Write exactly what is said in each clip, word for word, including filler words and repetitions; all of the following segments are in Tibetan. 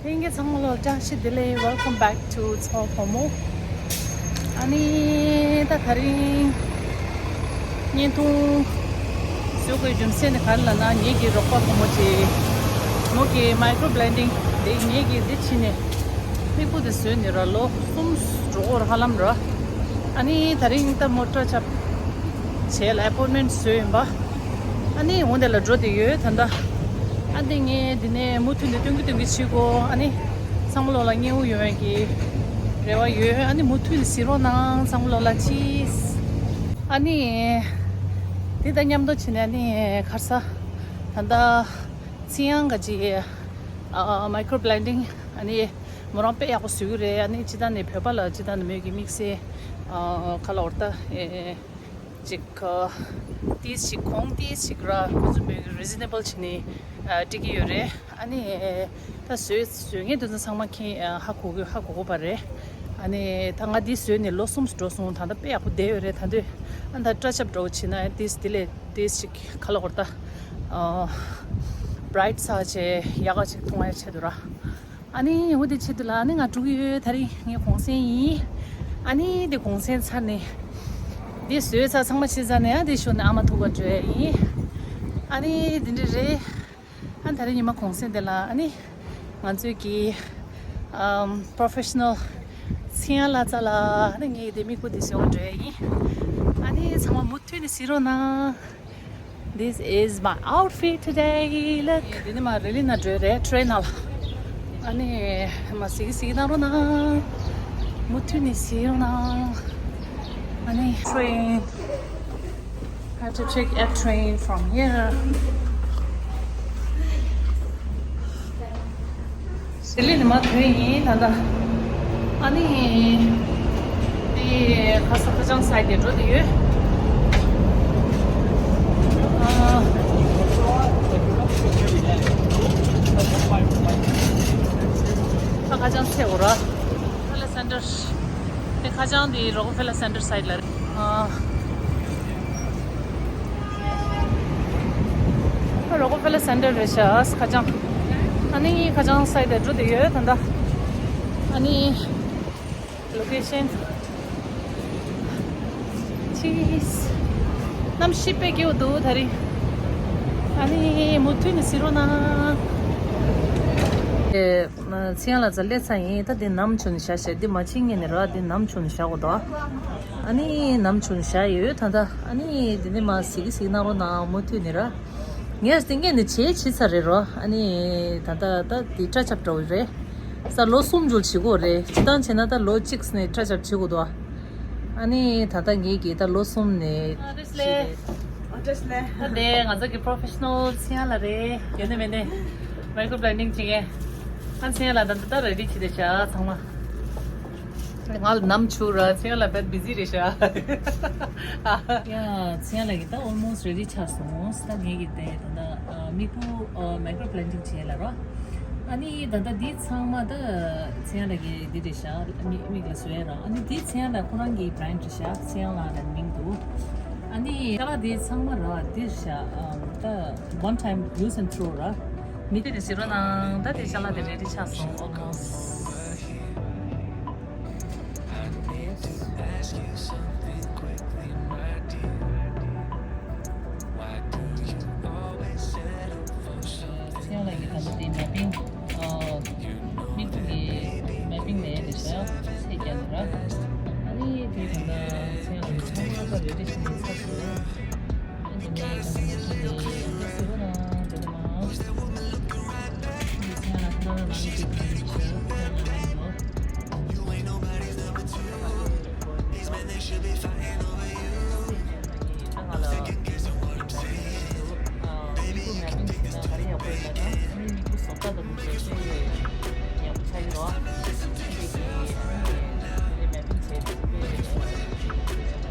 ལྷན་རྒྱས་ཚང་མ་ལ་བཀྲ་ཤིས་བདེ་ལེགས། Welcome back to ཚོ་བུ་མོ། ཨ་ནི་ད་དེ་རིང་བརྙན་ཐུང་བཟོ་དགོས་རྒྱུ་མཚན་ནི་ག་རེ་ལབ་ན། ངེད་ཀྱི་རོགས་པ་བུ་མོ་ཅིག་མོ་གི་micro blading དེ་ངེད་ཀྱི་འདི་བྱིན་ནས་མིག་སྤུ་དེ་བཟོས་ནས་ར་ལོ་གསུམ་འགྲོ་གི་རེད་ཧ་ལམ་ར། ཨ་ནི་དེ་རིང་ད་མོ་ཊ་ཆབ་བྱས་ལ་appointment བཟོས་ཡིན་པ། ཨ་ནི་འོ་འདི་ལ་འགྲོ་བསྡད་ཡོད་ད་ལྟ། ཨ་འདི་ངས་འདི་ནས་མུ་མཐུད་ནས་སྟོན་གི་སྟོན་གི་བྱེད་དགོས། ཨ་ནི་ཚང་མ་ལོག་ལ་མཉེས་པོ་ཡོང་བའི་གི་རེ་བ་ཡོད། ཨ་ནི་མུ་མཐུད་ནས་གཟིགས་རོགས་གནང་། ཚང་མ་ལོག་ལ་cheers། ཨ་ནི་འདི་དང་མཉམ་དུ་བྱས་ནས་ཨ་ནི་ཁར་ས་ད་ལྟ་ཚིག་ཡང་ག་ཅི་ཨ་micro blading ཨ་ནི་མོ་རང་དཔེ་ཡག་པོ་བཟོ་གི་རེད། ཨ་ནི་སྤྱིར་བཏང་ནས་བོད་པ་ལ་སྤྱིར་བཏང་ནས་མོས་ཀྱི་དམིགས་བསལ་ཨ་ག་ལ་འོར་ད་ཨེ་ཅིག་ཨ་ཏིས་ཞིག་གོང་ཏིས་ཞིག་ར་ཁོ་ཚོ་མོས་ཀྱི་reasonable བྱས་ནས་ཨ་སྤྲད་ཀྱི་ཡོད་རེད། ཨ་ནི་ད་བཟོས་བཟོས་མཁན་དེ་ཚོ་ཚང་མ་མཁྱེན་ཨ་ཧ་གོ་གི་ཧ་གོ་གི་པ་རེད། ཨ་ནི་ད་ང་འདི་བཟོས་ནས་ལོ་གསུམ་འགྲོ་སོང་། ད་ལྟ་དཔེ་ཡག་པོ་བསྡད་ཡོད་རེད། ད་དུས་ཨ་ད་སྐྲ་ཆབ་འདྲ་བོ་བྱས་ན་ཏིས་དེ་ལས་ཏིས་ཞིག་ག་ལ་འོར་ད་ཨ་bright ས་བྱས་ཡག་ག་ཅིག་མཐོང་ཡ་ཆེད་དུ་ར། ཨ་ནི་འོ་དེ་ཆེད་དུ་ལ་ཨ་ནི་ང་འགྲོ་གི་ཡོད། དེ་རིང་ངའི་གུང་སེང་ཡིན། ཨ་ནི་དེ་གུང་སེང་ཚར་ནས་དེ་བཟོས་ཚར་ཚང་མ་བྱས་ཚར་ནས་ཨ་དེ་ཞོར་ནས་ཨ་མ་ཐུག་ག་འགྲོ་ཡ་ཡིན། ཨ་ནི་དེ་འདྲ་རེད། ཨ་དེ་རིང་ཉི་མ་གུང་སེང་དེ་ལ་ཨ་ནི་ང་ཚོའི་གི་ཨམ་professional ཚིག་ཡང་ལ་ཙ་ལ་ཨ་ནི་ངའི་དེ་མིག་སྤུ་དེ་བཟོ་ག་འགྲོ་ཡ་ཡིན། ཨ་ནི་ཚང་མ་མུ་མཐུད་ནས་གཟིགས་རོགས་གནང་། This is my outfit today. Look. དེ་ནི་མ་རི་ལི་ན་འགྲོ་རེད་train ནང་ལ། ཨ་ནི་མ་གཟིགས་གཟིགས་གནང་རོགས་གནང་། མུ་མཐུད་ནས་གཟིགས་རོགས་གནང་། ཨ་ནི་train. I have to take a train from here. ཟི་ལིང་ནས་མར་ཐོན་ཡིན་ད་ལྟ། ཨ་ནི། དེ་ཁ་ས་ཁ་བྱང་སའི་དེ་འགྲོ་དེ་ཡོད། ཨ། ཁ་བྱང་སའི་འོ་ར། ཕེ་ལ་སེན་ཊར། དེ་ཁ་བྱང་དེ་རོ་ཀོ་ཕེ་ལ་སེན་ཊར་སའི་ལ་རེད། ཨ། རོ་ཀོ་ཕེ་ལ་སེན་ཊར་རེད་ཤག་ཁ་བྱང་། ཨ་ནི་ཁ་བྱང་སའི་དེ་འགྲོ་དེ་ཡོད་ད་ལྟ། ཨ་ནི་ལོ་ཀེ་ཤན། ཅིས། གནམ་གཤིས་དཔེ་སྐྱིད་པོ་འདུག་དེ་རིང་། ཨ་ནི་མུ་མཐུད་ནས་གཟིགས་རོགས་གནང་། ཨེ། ཚིག་ཡང་ལ་ཙ་སླེབས་ཚར་ཡིན། ད་འདི་ནམ་བྱུང་ནས་བཞག་བཞག་འདི་མ་ཕྱིན་སྔོན་ནས་ར་འདི་ནམ་བྱུང་ནས་བཞག་དགོས་དོ། ཨ་ནི་ནམ་བྱུང་ནས་བཞག་ཡོད་ད་ལྟ། ཨ་ནི་འདི་ནས་མ་གཟིགས་གཟིགས་གནང་རོགས་གནང་མུ་མཐུད་ནས་ར། ངས་དེ་སྔོན་ནས་བྱས་བྱས་ཚར་རེད་རོ། ཨ་ནི་ད་ལྟ་ད་འདི་སྐྲ་ཆབ་འདྲ་བོ་རེད། ས་ལོ་གསུམ་འགྱུར་བྱེད་དགོས་རེད། སྤྱིར་བཏང་བྱས་ན་ད་ལོ་གཅིག་ནས་སྐྲ་ཆབ་བྱེད་དགོས་དོ། ཨ་ནི་ད་ལྟ་ངེད་ཀྱིས་ད་ལོ་གསུམ་ནས་ཨ་བྱས་རེད། ཨ་དེ་ང་ཚོ་གི་པོ་རོ་ཕེ་ཤ་ནལ་ཚིག་ཡང་ལ་རེད། ཡོད་ནི་མེད་ནི་མའི་ཀོ་རོ་བྷི་ལེན་ཌིང་བྱེད་མཁན། ཨ་ཚིག་ཡང་ལ་ད་ད་ལྟ་རེ་ཌི་བྱེད་བསྡད་ཤག་ཚང་མ། ང་ལ་ནམ་ཆུ་ར་ཚིག་ཡང་ལ་དཔེ་བི་ཛི་རེད་ཤག་ཡ་ཚིག་ཡང་ལ་གི་ད་ཨོལ་མོ་སི་ཊི་རེ་ཌི་ཆགས་སོང་། ད་ངེད་ཀྱི་དེ་ད་ད་མིག་སྤུ་མའི་ཀོ་རོ་བྷི་ལེན་ཌིང་བྱེད་ལ་རོ། ཨ་ནི་ད་ལྟ་འདི་ཚང་མ་ད་ཚེ་དབྱངས་ལགས་ཀྱི་འདི་རེད་ཤག་མི་མིག་ལ་བཟོ་ཡ་ར། ཨ་ནི་འདི་ཚེ་དབྱངས་ལགས་ཁོ་རང་གི་བྷི་རེན་ཌི་རེད་ཤག་ཚེ་དབྱངས་ལགས་ནས་མིང་འདུག་ཨ་ནི་ཅ་ལག་འདི་ཚང་མ་ར་འདི་རེད་ཤག་ཨམ་ད་one time use and throw ར། མི་དེ་ནས་ཟེར་རོ་ནང་ད་དེ་ཅ་ལག་དེ་རེ་ཌི་ཆགས་སོང་ཨོལ་མོ་སི་ཊི། ཚེ་དབྱངས་ལགས་ཀྱིས་ད་ལྟ་དེ་མེ་པིང་། ཨ། མིག་ཏོ་གི་མེ་པིང་ལས་དེ་བྱ་ཚེ་རྒྱ་ནི་ར། ཨ་ནི་དེ་ད་ལྟ་ཚེ་དབྱངས་ལགས་ཀྱིས་ཚང་མ་ད་རེ་རེ་བྱས་ནས་ཚར་སོང་། ཨ་ནི་ངས་ད་ལྟ་དེ་ཡང་ད་ཟེར་བ་ན་དེ་ད་མ། ཚེ་དབྱངས་ལགས་ཁོ་རང་རང་གི་དེ་བྱ་ཚེ་རྒྱ་ནི་ར། ད་ང་ལ་མིག་ཏོ་མེ་པིང་བྱས་ན་ག་རེ་ཡག་པོ་ཡོད་ལབ་ན། ཨ་ནི་མིག་ཏོ་བཟོ་ལྟ་དང་དེ་ཚོ་དཔེ་ཡག་པོ་ཆགས་ཀྱི་རེད་བ། ཨ་ནི་དེ་གི་ཨ་ནི་དེ་མེ་པིང་བྱས་དེ་ཚོ་དཔེ་ཡག་པོ་ཆགས་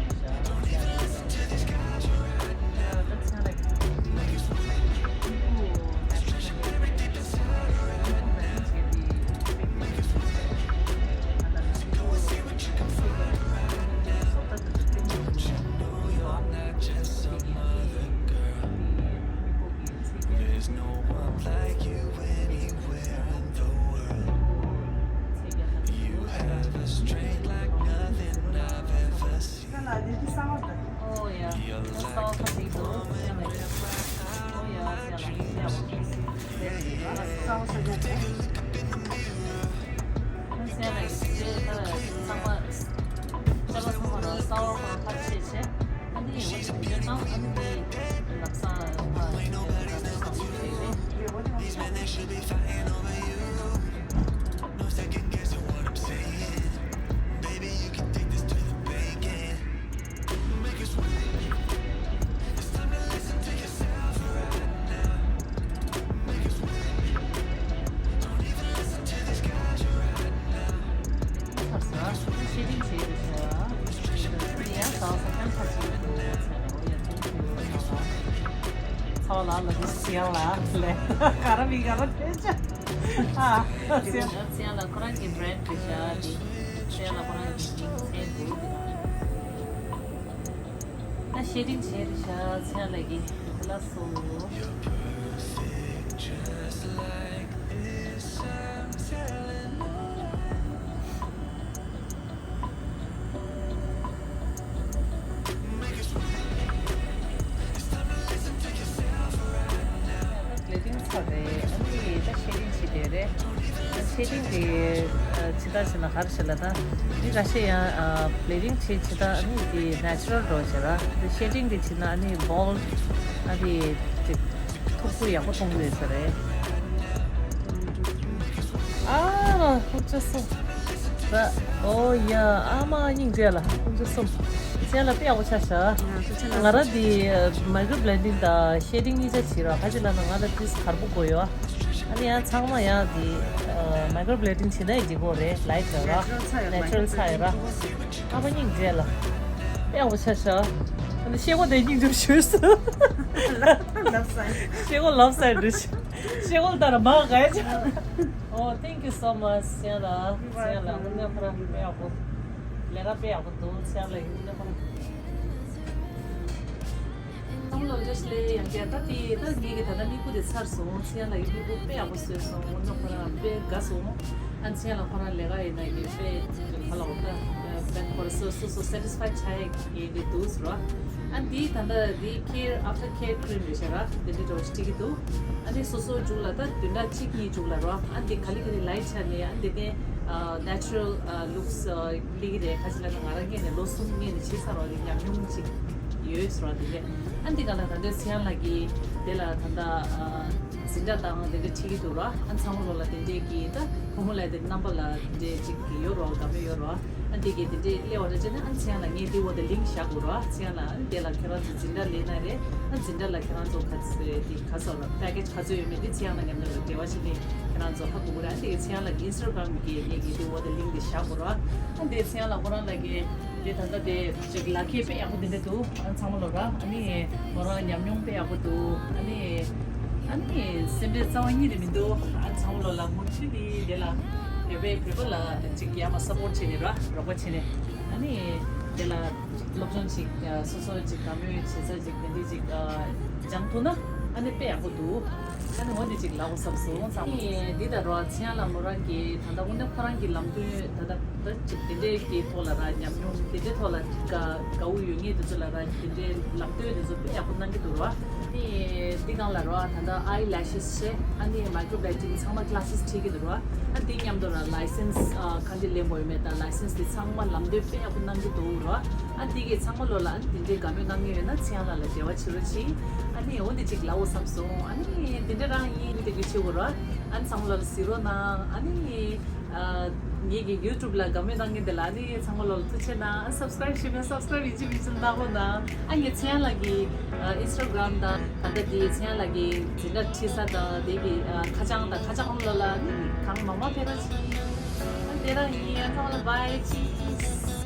ཀྱི་རེད་བ། ཡང་ལ་ལས་ག་ར་མི་ག་ར་སྤྲད་ཅག་ཨ་ཚེ་ཡང་ལ་ཁོ་རང་གི་བྷི་རེན་ཌི་རེད་ཤག་དེ་ཚེ་ཡང་ལ་ཁོ་རང་གི་མིང་ཚེ་འདུག་ད་ཤེ་ཌིང་བྱས་རེད་ཤག་ཚེ་ཡང་ལ་གི་ལ་སོ། ལེ་ཏིང་ཚར་རེད། ཨ་ནི་ད་ཤེ་ཏིང་བྱེད་བསྡད་རེད། ཤེ་ཏིང་དེ་ཇི་ལྟར་བྱས་ན་ག་རེ་བྱེད་ལ་ད་མི་ཁ་ཤས་ཡང་ལེ་ཏིང་བྱེད་ཇི་ལྟར་ཨ་ནི་དེ་ནེ་ཅུ་རལ་འགྲོ་བྱེད་ལ། དེ་ཤེ་ཏིང་དེ་བྱེད་ན་ཨ་ནི་བོལ་ཨ་ནི་དེ་ཐུགས་ཁུར་ཡག་པོ་གཏོང་གི་ཡོད་ས་རེད། ཨ་ཁུག་ཅག་སོ། ད་ཨོ་ཡ་ཨ་མ་སྙིང་རྗེ་ལ་ཁུག་ཅག་སོ། ཅན་ལ་དཔེ་ཡག་པོ་ཆགས་ཤག་ང་རང་འདི་མའི་ཀོ་རོ་བྷི་ལེན་ཌིང་དང་ཤེ་ཏིང་གཉིས་ཆ་བྱེད་རོགས། ཁ་ཅིག་ལ་ན་ང་ལ་ཏིས་གར་པོ་དགོས་ཡོད། ཨ་ནི་ཡང་ཚང་མ་ཡང་འདི་མའི་ཀོ་རོ་བྷི་ལེན་ཌིང་བྱེད་ན་ཡི་འགྲིག་གོ་རེད། ལའིཊ་ར་ནེ་ཅུ་རལ་ཚ་ཡོད་ར། ཨ་མ་སྙིང་རྗེ་ལ་དཔེ་ཡག་པོ་ཆགས་ཤག་ཨ་ནི་ཤེལ་སྒོ་དེ་སྙིང་རྗེ་ཞུས་སོ། ཤེལ་སྒོ་ལབ་སའི་འདྲ་ཤག་ཤེལ་སྒོ་ལྟར་མ་ག་ཡ་ཆགས། Oh, thank you so much. ཚེ་ཡང་ལ། ཚེ་ཡང་ལ་དངོས་གནས་ཁོ་རང་དཔེ་ཡག་པོ། ལས་ཀ་དཔེ་ཡག་པོ་འདུག་ཚེ་ཡང་ལ་ཡིན་ནས་ཁོ་རང་། ཚང་མ་ལ་བཀྲ་ཤིས་བདེ་ལེགས། ཡང་བསྐྱར་ད་དེ་ད་ངེད་ཀྱི་ད་ལྟ་མིག་དཔེ་དེ་ཚར་སོང་། ཚེ་ཡང་ལ་ཡི་མིག་དཔེ་དཔེ་ཡག་པོ་བཟོས་སོང་། དངོས་གནས་ཁོ་རང་དཔེ་དགའ་སོང་། ཨ་ཚེ་ཡང་ལ་ཁོ་རང་ལས་ཀ་ཡིན་ན་ཡི་དཔེ་ག་ལ་འོ་ད་དཔེ་ཁོ་རང་སོ་སོ་སོ་སེ་ཊིས་ཕའི་ཆགས་ཡག་གི་དེ་འདུག་ཟེར་བ། ཨ་འདི་ད་ལྟ་འདི་ཁེར་ཨབ་ཊར་ཁེར་ཁི་རིམ་རེད་ཤག་ར། དེ་འདྲ་འདྲ་བོ་ཞིག་སྤྲད་ཀྱི་འདུག་ཨ་འདི་སོ་སོ་མཇུག་ལ་ད་བདུན་ཕྲག་གཅིག་གཉིས་མཇུག་ལ་ར། ཨ་འདི་ག་ལེ་ག་ལེ་ལའིཊ་ཆགས་ནས་ཨ་འདི་ནས་ནེ་ཅུ་རལ་ལུགས་སླེབས་ཀྱི་རེད། ཁ་ཅིག་ལ་ན་ང་རང་ངོས་ནས་ལོ་གསུམ་སྔོན་ནས་བྱས་ཚར་བ་གི་ཉམས་མྱོང་ཅིག་ཡོད་ཟེར་བ་དེ་རེད། ཨ་འདི་ག་ལ་ད་ལྟ་ཚེ་ཡང་ལགས་ཀྱིས་དེ་ལ་ད་ལྟ་འཛིན་གྲྭ་དང་དེ་འདྲ་ཁྲིད་ཀྱི་འདུག་ར། ཨ་ཚང་མ་ལོ་ལ་དེ་འདྲས་ཀྱི་ད་ཕོ་མོ་ལ་དེ་རྣམ་པ་ལ་དེ་འདྲས་ཅིག་ཡོད་རོགས་དགའ་མོས་ཡོད་རོགས། ཨ་འདི་གས་དེ་འདྲས་སླེབས་པ་འདྲ་བྱས་ན་ཨ་ཚེ་ཡང་ལགས་ངས་དེ་འོག་ཏུ་ལིང་ཀི་བཞག་དགོས་ར། ཨ་ཚེ་ཡང་ལགས་ཨ་དེ་ལ་ཁྱེད་རང་ཚོ་འཛིན་གྲྭ་སླེབས་ན་རེད། ཨ་འཛིན་གྲྭ་ལ་ཁྱེད་རང་ཚོ་ག་ཚོད་དེ་ག་ཚོད་ལ་པེ་ཀེ་ཇི་ག་ཚོད་ཡོད་མེད་དེ་ཚེ་ཡང་ལགས་མཉམ་དུ་ལ་འབྲེལ་བ་བྱས་ནས་ཁྱེད་རང་ཚོ་ཧ་གོ་གི་རེད། ཨ་འདི་གས་ཚེ་ཡང་ལགས་ཀྱི་ཨིན་སི་ཊ་གྷི་རམ་གི་ངས་ཀྱི་དེ་འོག་ཏུ་ལིང་ཀི་དེ་བཞག་དགོས་ར། ཨ་འདི་ཚེ་ཡང་ལགས་ཁོ་རང་ལ་གི་དེ་ད་ལྟ་དེ་ཅིག་ལག་ཁྱེར་དཔེ་ཡག་པོ་དེ་འདྲ་འདུག་ཨ་ཚང་མ་ལོ་ར། ཨ་ནི་ཁོ་རང་ཉམས་མྱོང་དཔེ་ཡག་པོ་འདུག་ཨ་ནི་ཨ་ནི་སེམས་ཁྲལ་རྩ་བ་ཉིད་ནས་མི་འདུག་ཨ་ཚང་མ་ལོ་ལ་མུ་མཐུད་ནས་དེ་ལ་བོད་པའི་བོད་པ་ལ་ཅིག་ཡར་མར་སཔོར་ཊི་བྱས་ནས་ར་རོགས་པ་བྱས་ནས་ཨ་ནི་དེ་ལ་སློབ་སྦྱོང་ཅིག་སོ་སོ་ཅིག་དགའ་མོས་བྱེད་ས་ཅིག་དེ་འདྲས་ཅིག་སྦྱང་ཐུབ་ན་ཨ་ནི་དཔེ་ཡག་པོ་འདུག་ཨ་ནི་འོ་འདི་ཅིག་ལབ་དགོས་བསམ་སོང་། ཨ་ནི་འདི་ལྟར་རོ་ཚེ་ཡང་ལགས་མོ་རང་གིས་ད་ལྟ་དངོས་གནས་ཁོ་རང་གི་ལམ་སྟོན་ད་ལྟ་ད་ཅིག་དེ་འདྲའི་གི་ཐོག་ལ་ར་ཉམས་མྱོང་དེ་འདྲའི་ཐོག་ལ་དགའ་དགའ་བོ་ཡོད་མཁན་དེ་ཚོ་ལ་ར་དེ་འདྲའི་ལམ་སྟོན་དེ་ཚོ་དཔེ་ཡག་པོ་གནང་གི་འདུག་རོ། ཨ་ནི་འདི་སྒང་ལ་རོ་ད་ལྟ་ཨའི་ལེ་ཤེས་བྱས་ཨ་ནི་མའི་ཀོ་རོ་བྷི་ལེན་ཌིང་ཚང་མ་ཀི་ལ་སེ་སི་ཁྲིད་ཀྱི་འདུག་རོ། ཨ་འདི་མཉམ་དུ་ར་ལའི་སེན་སི་ག་འདྲ་ལེན་དགོས་ཡོད་མེད་དང་ལའི་སེན་སི་དེ་ཚང་མ་ལམ་སྟོན་དཔེ་ཡག་པོ་གནང་གི་འདུག་རོ། ཨ་འདི་གས་ཚང་མ་ལོ་ལ་ཨ་ནི་དེ་འདྲའི་དགའ་མོས་གནང་མཁན་ཡོད་ན་ཚེ་ཡང་ལགས་ལ་འབྲེལ་བ་བྱེད་རོགས་གྱིས། ཨ་ནི་འོ་འདི་ཅིག་ལབ་དགོས་བསམ་སོང་། ཨ་ནི་དེ་འདྲ་རང་ཡིན་དེ་གི་བྱེད་དགོས་རོ། ཨ་ནི་ཚང་མ་ལོ་ལ་གཟིགས་རོགས་གནང་། ཨ་ནི་ངེད་ཀྱི་ཡུ་ཊུབ་ལ་དགའ་མོས་གནང་མཁན་དེ་ལ་ཨ་ནི་ཚང་མ་ལོ་ལ་ཐུགས་རྗེ་གནང་། ཨ་སབ་སི་ཀ་རེབ་བྱས་མེད་སབ་སི་ཀ་རེབ་ཡིན་གཅིག་མིན་གཅིག་གནང་རོགས་གནང་། ཨ་ངས་ཚེ་ཡང་ལགས་ཀྱི་ཨིན་སི་ཊ་གྷི་རམ་དང་ད་ལྟ་དེ་ཚེ་ཡང་ལགས་ཀྱི་འཛིན་གྲྭ་ཁྲིད་ས་དང་དེ་གི་ཁ་བྱང་དང་ཁ་བྱང་ལོ་ལ་ཨ་ནི་གང་མང་མང་ཕེབས་རོགས་གྱིས། ཨ་དེ་རང་ཡིན། ཨ་ཚང་མ་ལ་བྷའི་ཅིས།